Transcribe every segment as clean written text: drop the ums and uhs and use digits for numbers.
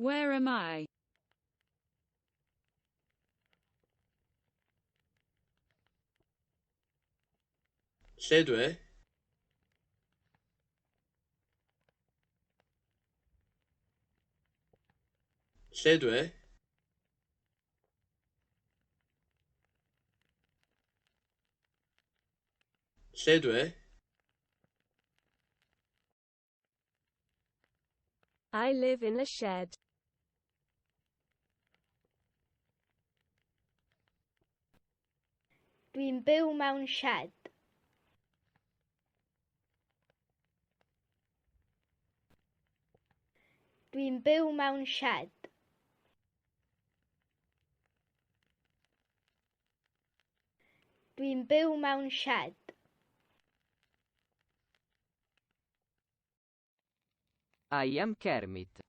Where am I? Lle dwi? Lle dwi? Lle dwi? I live in a shed. Dwi'n byw mewn shed. Dwi'n byw mewn shed. Dwi'n byw mewn shed. I am Kermit.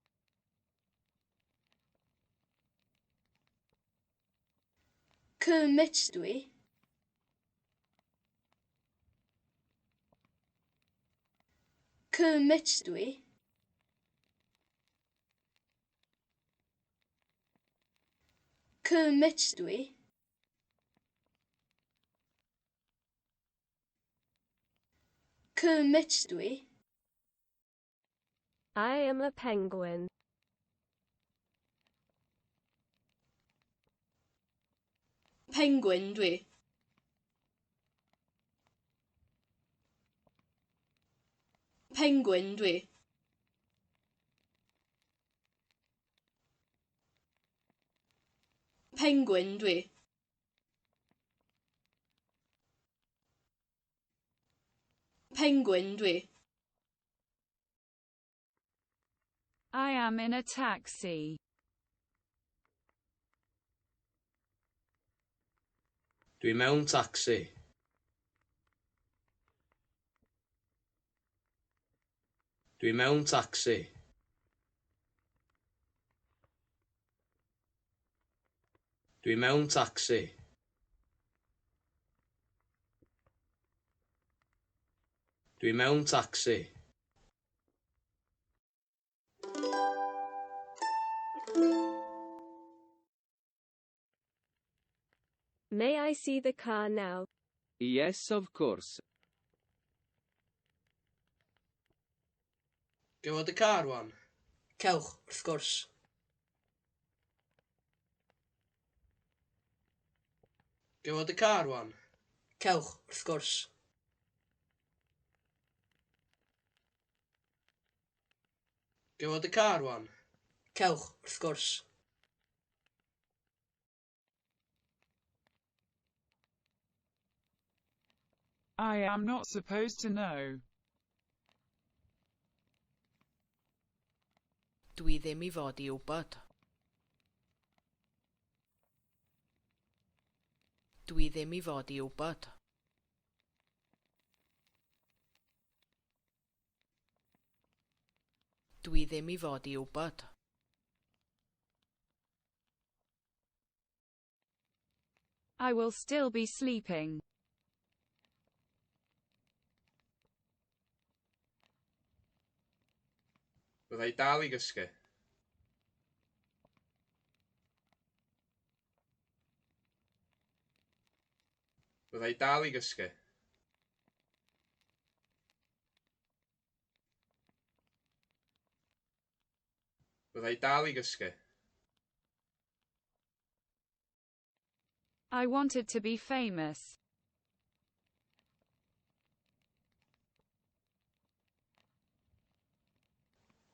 Kermit dwi. Kermit dwi. Kermit dwi. Kermit dwi. I am a penguin. Penguin dwi. Penguin dwi. Penguin dwi. Penguin dwi. I am in a taxi. Dwi mewn tacsi. Dwi mewn tacsi. Dwi mewn tacsi. Dwi mewn tacsi. May I see the car now? Yes, of course. Ga i weld y car wan? Cewch, wrth gwrs. Ga i weld y car wan? Cewch, wrth gwrs. Ga i weld y car wan? Cewch, wrth gwrs. I am not supposed to know. Dwi ddim i fod i wybod. Dwi ddim i fod i wybod. Dwi ddim i fod i wybod. I will still be sleeping. Fydda i dal i gysgu. Fydda i dal i gysgu. Fydda i dal i gysgu. I wanted to be famous.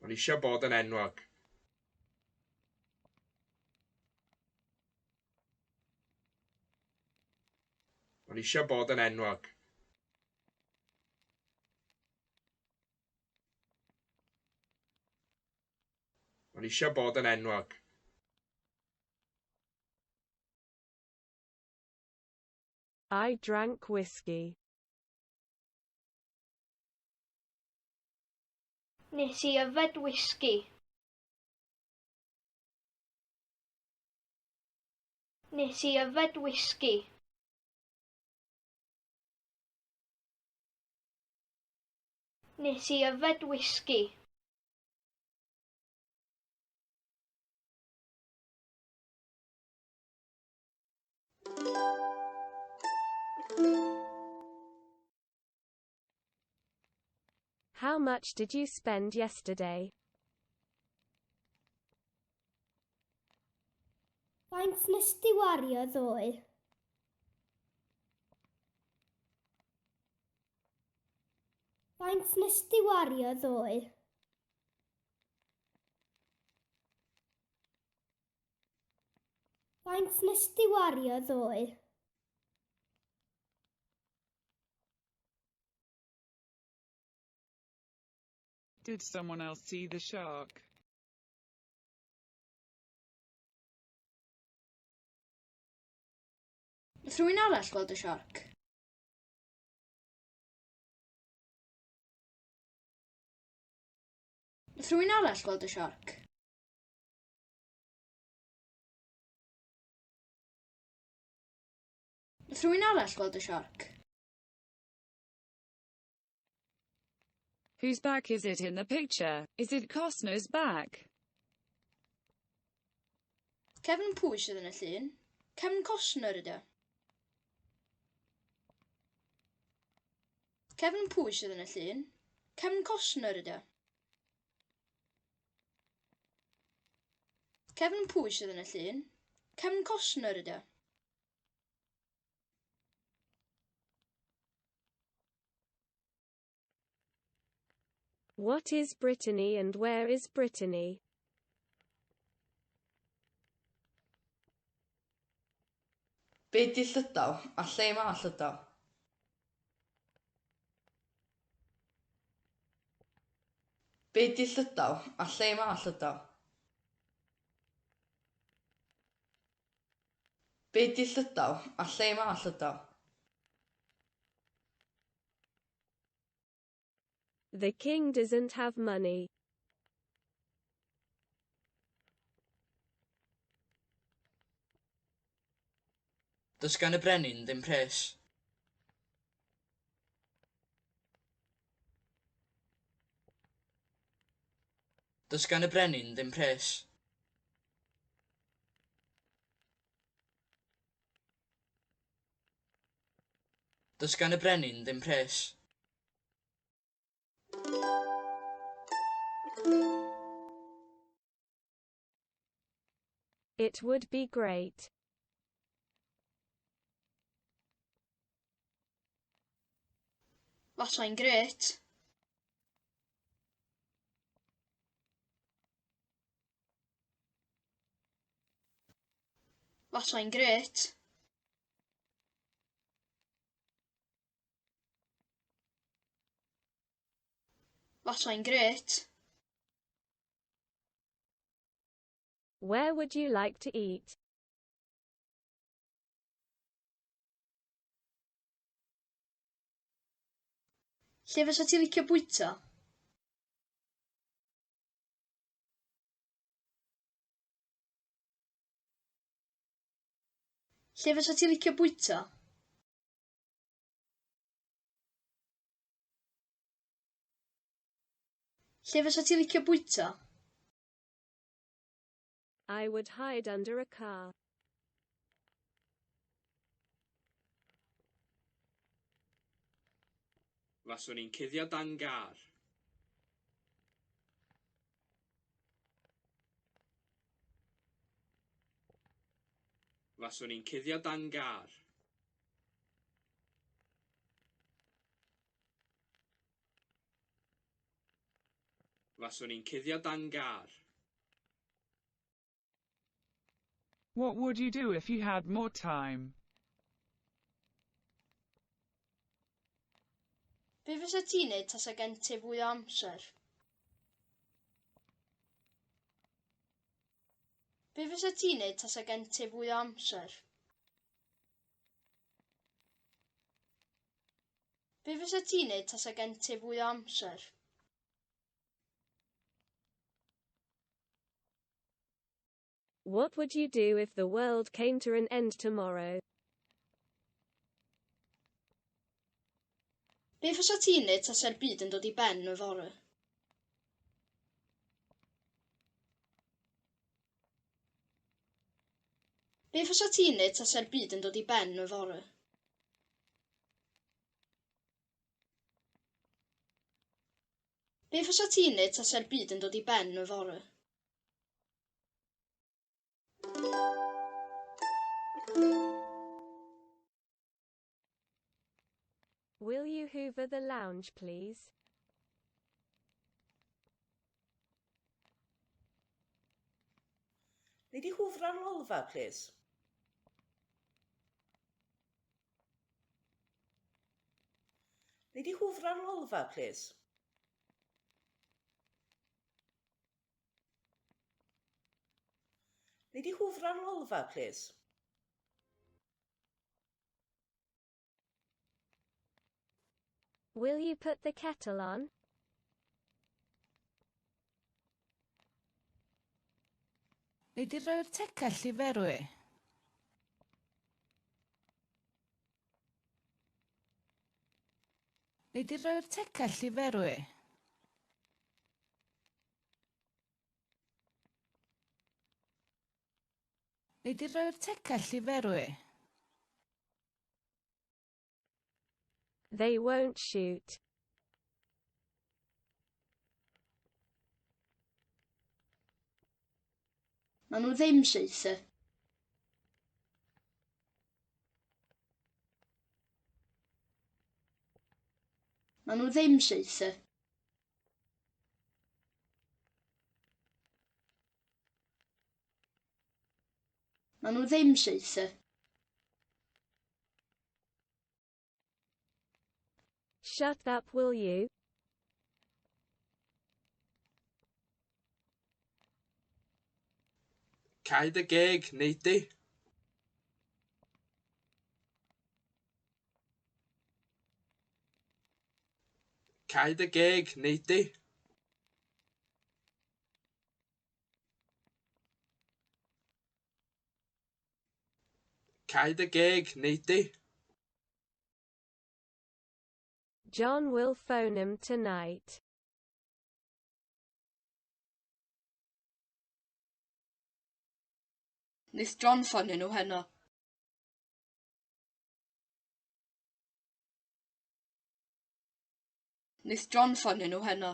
O'n i eisiau bod yn enwog. O'n i eisiau bod yn enwog. O'n i eisiau bod yn enwog. I drank whiskey. Nes i yfed whisky. Nes i yfed whisky. Nes i yfed whisky. How much did you spend yesterday? Faint nes di wario ddoe? Faint nes di wario ddoe? Faint nes di wario ddoe? Did someone else see the shark? Nath rhywun arall gweld y siarc? Nath rhywun arall gweld y siarc? Nath rhywun arall gweld y siarc? Whose back is it in the picture? Is it Costner's back? Cefn pwy sydd yn y llun? Cefn Costner ydy o. Cefn pwy sydd yn y llun? Cefn Costner ydy o. Cefn pwy sydd yn y llun? Cefn Costner ydy o. What is Brittany and where is Brittany? Be 'di Llydaw a lle mae Llydaw? Be 'di Llydaw a lle mae Llydaw? Be 'di Llydaw a lle mae Llydaw? The king doesn't have money. Does gan y brenin ddim pres. Does gan y brenin ddim pres. Does gan y brenin ddim pres. It would be great. Fasai'n grêt. Fasai'n grêt. Fasai'n grêt. Where would you like to eat? Lle fysa ti licio bwyta? Lle fysa ti licio bwyta? Lle fysa ti licio bwyta? I would hide under a car. Faswn i'n cuddio dan gar. Faswn i'n cuddio dan gar. Faswn i'n cuddio dan gar. What would you do if you had more time? Be fysa ti'n neud tasa gen ti fwy o amser? Be fysa ti'n neud tasa gen ti fwy o amser? Be fysa ti'n neud tasa gen ti fwy o amser? What would you do if the world came to an end tomorrow? Be fysa ti'n neud tasa'r byd yn dod i ben yfory? Be fysa ti'n neud tasa'r byd yn dod i ben yfory? Be fysa ti'n neud tase'r byd yn dod i ben yfory? Will you hoover the lounge please? Nei di hwfro'r lolfa, plis? Nei di hwfro'r lolfa, plis? Nei di hwfro'r lolfa, plis? Will you put the kettle on? Nei di roi'r tegell i ferwi? Nei di roi'r tegell i ferwi? Nei di roi'r tegell i ferwi? They won't shoot. Nawn nhw ddim saethu. Nawn nhw ddim saethu. Nawn nhw ddim saethu. Shut up will you? Cau dy geg, nei di. Cau dy geg, nei di. Cau dy geg, nei di. John will phone 'em tonight. Neith John ffonio nhw heno. Neith John ffonio nhw heno.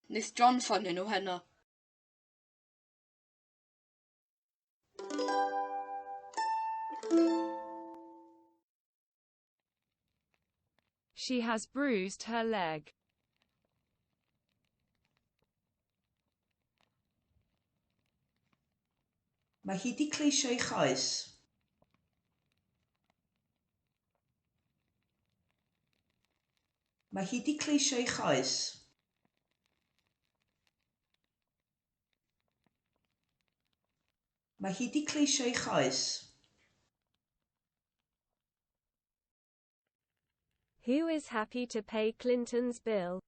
Neith John ffonio nhw heno. She has bruised her leg. Mae hi 'di cleisio'i choes. Mae hi 'di cleisio'i choes. Mae hi 'di cleisio'i choes. Who is happy to pay Clinton's bill?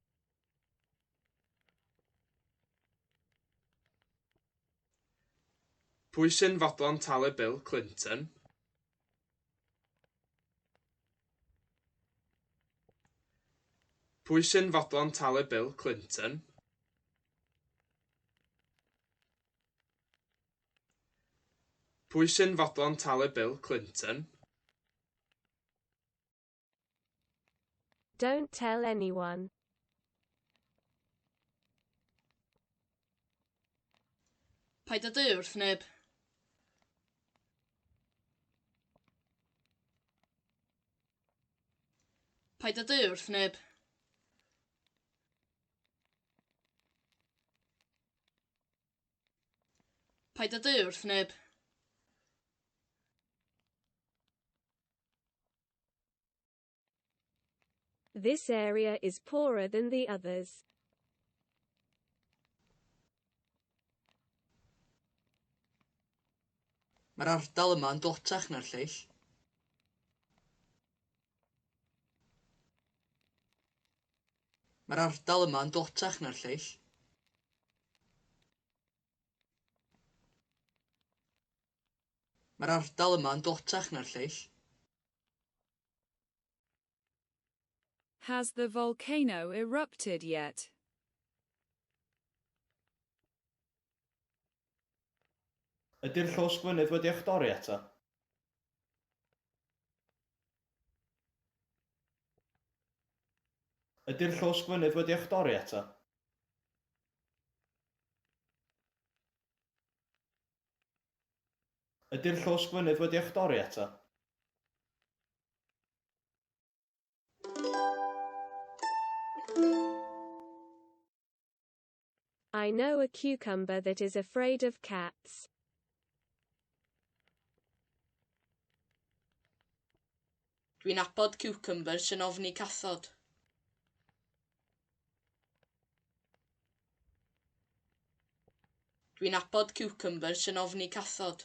Pwy sy'n fodlon talu bil Clinton? Pwy sy'n fodlon talu bil Clinton? Pwy sy'n fodlon talu bil Clinton? Don't tell anyone. Paid â deu wrth neb. Paid â deu wrth neb. Paid â deu wrth neb. This area is poorer than the others. Mae'r ardal yma yn dlotach na'r lleill. Mae'r ardal yma yn dlotach na'r lleill. Mae'r ardal yma yn dlotach na'r lleill. Has the volcano erupted yet? Ydy'r llosgfynydd wedi echdori eto? Ydy'r llosgfynydd wedi echdori eto? Ydy'r llosgfynydd wedi echdori eto? I know a cucumber that is afraid of cats. Dwi'n nabod ciwcymbyr sy'n ofni cathod. Dwi'n nabod ciwcymbyr sy'n ofni cathod.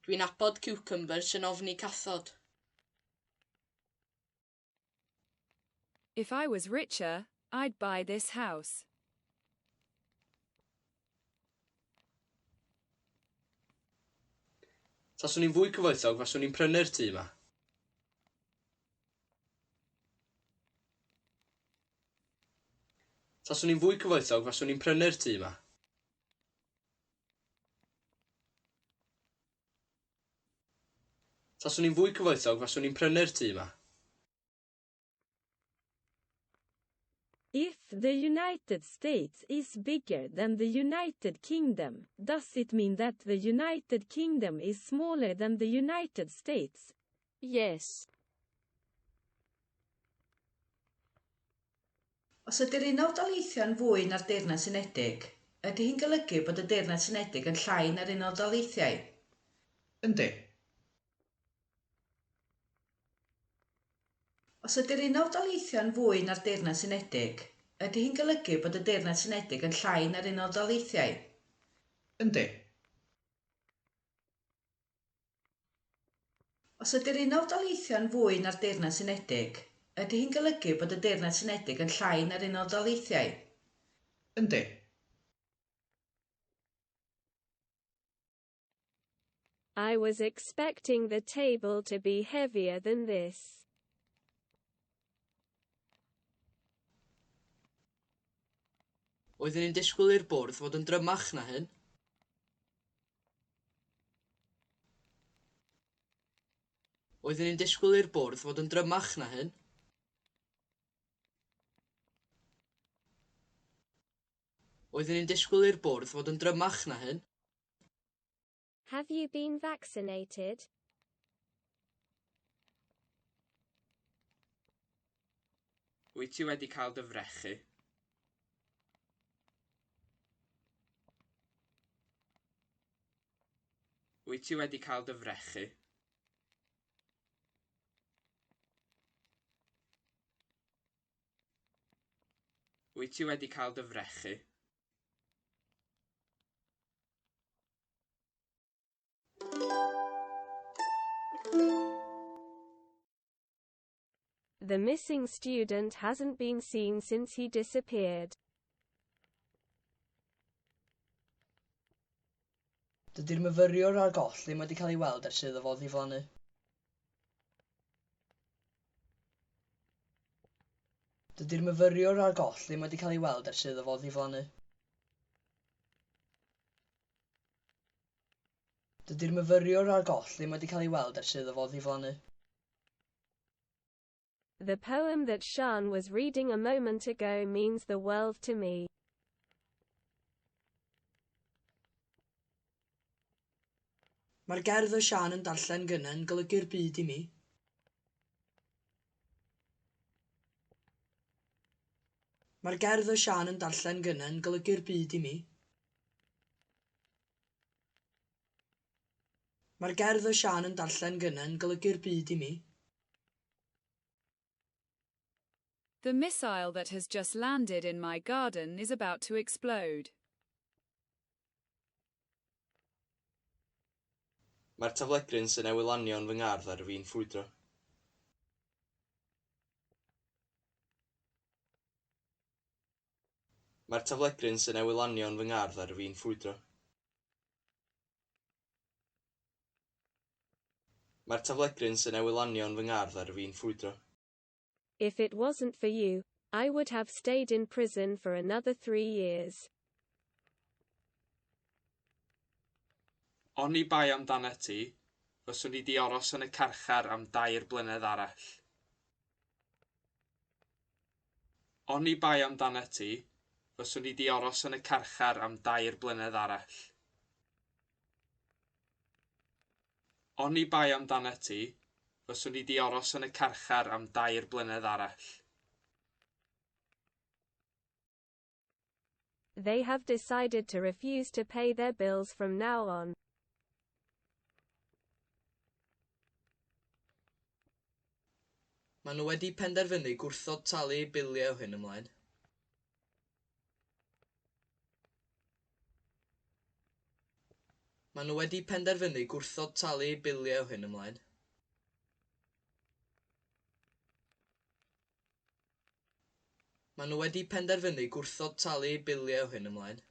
Dwi'n nabod ciwcymbyr sy'n ofni cathod. If I was richer, I'd buy this house. Taswn i'n fwy cyfoethog faswn i'n prynu'r tŷ 'ma. Taswn i'n fwy cyfoethog faswn i'n prynu'r tŷ 'ma. Taswn i'n fwy cyfoethog faswn i'n prynu'r tŷ 'ma. If the United States is bigger than the United Kingdom, does it mean that the United Kingdom is smaller than the United States? Yes. Os ydy'r Unol Daleithiau'n fwy na'r Deyrnas Unedig, ydy hi'n golygu bod y Deyrnas Unedig yn llai na'r Unol Daleithiau? Yndi. Os ydy'r Unol Daleithiau'n fwy na'r Deyrnas Unedig, ydy hi'n golygu bod y Deyrnas Unedig yn llai na'r Unol Daleithiau? Yndi. Os ydy'r Unol Daleithiau'n fwy na'r Deyrnas Unedig, ydy hi'n golygu bod y Deyrnas Unedig yn llai na'r Unol Daleithiau? Yndi. I was expecting the table to be heavier than this. Oeddwn i'n disgwyl i'r bwrdd fod yn drymach na hyn. Oeddwn i'n disgwyl i'r bwrdd fod yn drymach na hyn. Oeddwn i'n disgwyl i'r bwrdd fod yn drymach na hyn. Have you been vaccinated? Wyt ti wedi cael dy frechu? Wyt ti wedi cael dy frechu? Wyt ti wedi cael dy frechu? The missing student hasn't been seen since he disappeared. Dydy'r myfyriwr ar goll ddim wedi cael ei weld ers iddo fo ddiflannu. Dydy'r myfyriwr ar goll ddim wedi cael ei weld ers iddo fo ddiflannu. Dydy'r myfyriwr ar goll ddim wedi cael ei weld ers iddo fo ddiflannu. The poem that Sian was reading a moment ago means the world to me. Mae'r gerdd o Siân yn darllen gynnau yn golygu'r byd i mi. Mae'r gerdd o Siân yn darllen gynnau yn golygu'r byd i mi. Mae'r gerdd o Siân yn darllen gynnau yn golygu'r byd i mi. The missile that has just landed in my garden is about to explode. Mae'r taflegryn sy'n newydd lanio yn fy ngardd ar fin ffrwydro. Mae'r taflegryn sy'n newydd lanio yn fy ngardd ar fin ffrwydro. Mae'r taflegryn sy'n newydd lanio yn fy ngardd ar fin ffrwydro. If it wasn't for you, I would have stayed in prison for another 3 years. Oni bai amdanat ti, fyswn i 'di aros yn y carchar am 3 blynedd arall. Oni bai amdanat ti, fyswn i 'di aros yn y carchar am 3 blynedd arall. Oni bai amdanat ti, fyswn i 'di aros yn y carchar am 3 blynedd arall. They have decided to refuse to pay their bills from now on. Maen nhw wedi penderfynu gwrthod talu eu biliau o hyn ymlaen. Maen nhw wedi penderfynu gwrthod talu eu biliau o hyn ymlaen. Maen nhw wedi penderfynu gwrthod talu eu biliau o hyn ymlaen.